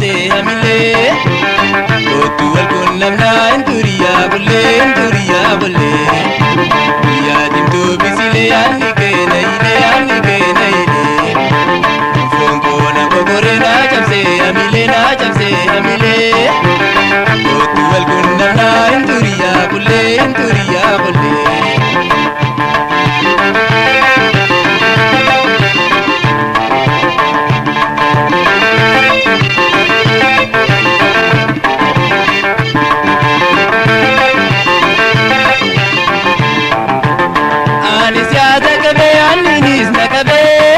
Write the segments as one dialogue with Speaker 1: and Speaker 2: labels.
Speaker 1: cabsee hamilee. Kootu wal qunnamnaa hin turiyaa bullee hin turiyaa bullee. Guyyaa dimtuu bisilee yaadni keena ilee yaadni keena ilee. Foon koona kokoree naa cabsee hamilee naa cabsee hamilee. Kootu wal qunnamnaa hin turiyaa bullee hin turiyaa bullee. Anis yaada qabee anniinis na qabee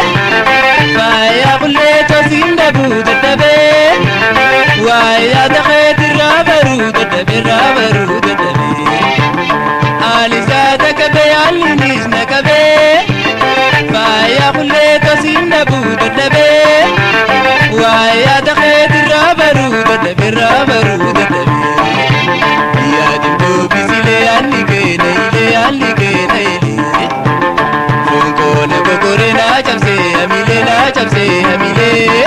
Speaker 1: faaya qullee tosiin dhabuu dadhabee waa'ee yaada keetirraa baruu dadhabee irraa baruu dadhabee. Anis yaada qabee anniinis na qabee faaya qullee tosiin dhabuu dadhabee waa'ee yaada keetirraa baruu dadhabee irraa baruu dadhabee. Yaadimtuu bisilee yaadni keena ilee yaadni keena ilee. Foon koona kokoree naa cabsee hamilee naa cabsee hamilee.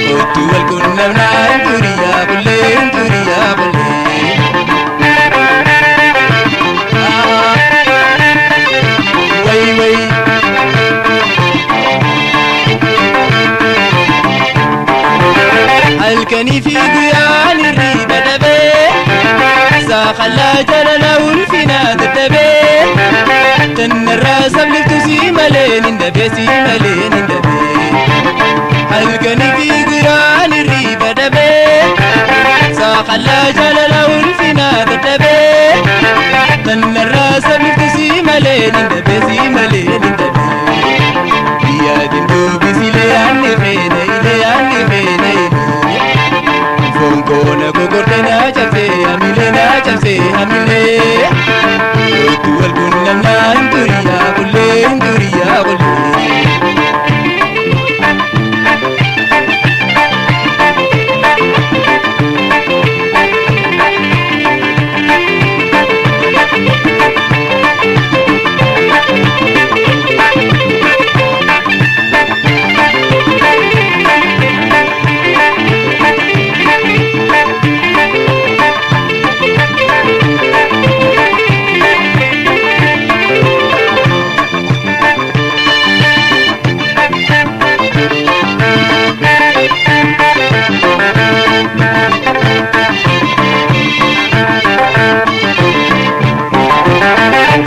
Speaker 1: Kootu wal qunnamnaa hin turiyaa bullee hin turiyaa bullee. Wayi wayi. Halkanii fi guyyaan hirriba dhabee saaqalaa jalala ulfinaa dadhabee tannarraa sabliftu si malee nin dhabee si malee nin dhabee. Halkanii fi guyyaan hirriba dhabee saaqalaa jalala ulfinaa dadhabee tannarraa sabliftu si malee nin dhabee si malee nin dhabee. Yaadin dubbisilee yaadni feena ilee yaadni feena ilee. Foon koona kokortee naa cabsee hamilee naa cabsee hamilee. Kootu wal qunnamnaa hin turiyaa bullee hin turiyaa bullee.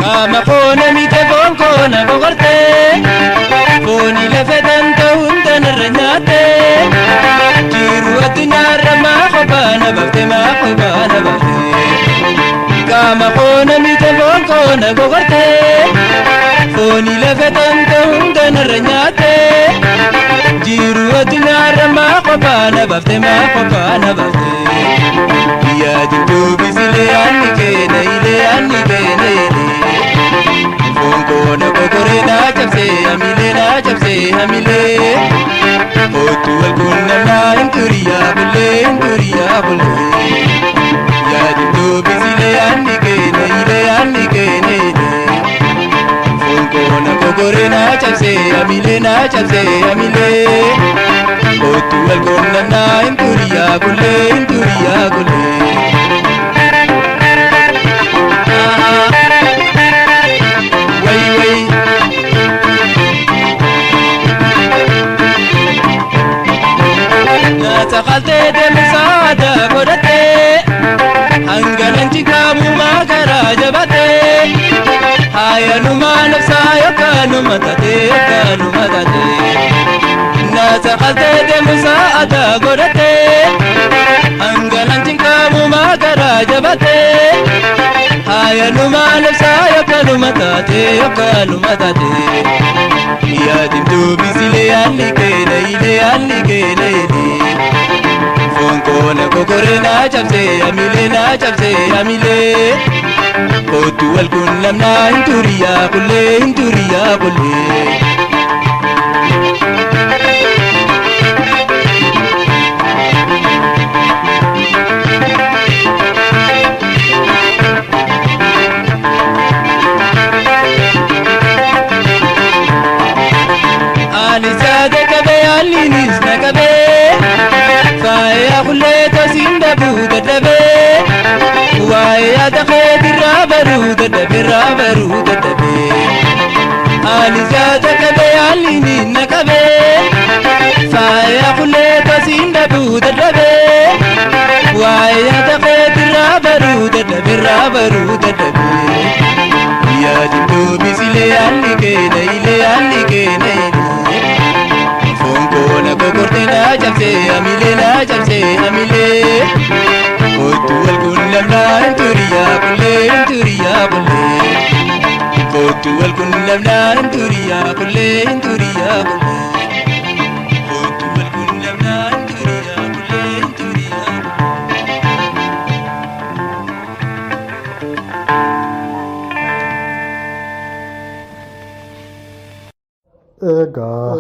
Speaker 1: Qaama foona mite foon koona boqortee fooni lafa danta hundanarra nyaattee jiru addunyaarra maa kophaana baftee maa kophaana baftee. Qaama foona mite foon koona boqortee fooni lafa danta hundanarra nyaattee jiru addunyaarra maa kophaana baftee maa kophaana baftee. Yaadin dubbisilee yaadni keena ilee yaadni keena ilee. Foon koona kokoree naa cabsee hamilee naa cabsee hamilee. Kootu wal qunnamnaa hin turiyaa bullee hin turiyaa bullee. Yaadin dubbisilee yaadni keena ilee yaadni keena ilee. Foon koona kokoree naa cabsee hamilee naa cabsee hamilee. Kootu wal qunnamnaa hin turiyaa bullee hin turiyaa bullee. Wayi wayi. Nyaata qaltee deemsa godhattee hanganan cikaamuu garaa jabaatee haayanumaa nafsaa yookaanuma taatee yookaanuma taatee. Nyaata qaltee deemsa godhattee hanganan cikaamuu garaa jabaatee haayanumaa nafsaa yookaanuma taatee yookaanuma taatee. Yaadin dubbisilee yaadni keena ilee yaadni keena ilee. Foon koona kokoree naa cabsee hamilee naa cabsee hamilee. Kootu wal qunnamnaa hin turiyaa bullee hin turiyaa bullee. Ani saada qabee anniinis na qabee. baruu dadhabee irraa baruu dadhabee. Ani jaata qabee haalli ni na qabee faaya kullee tasiin dhabuu dadhabee waa'ee yaada keetirraa baruu dadhabee irraa baruu dadhabee. Yaa jibduu misilee haalli keena ilee haalli keena ilee. Foon koona kokortee na cabsee amilee na cabsee amilee. Kootu wal qunnamnaa hin turiyaa kullee hin turiyaa kullee. Kootu wal qunnamnaa hin turiyaa kullee hin turiyaa kullee. Kootu wal qunnamnaa hin turiyaa kullee hin turiyaa kullee.
Speaker 2: Egaa.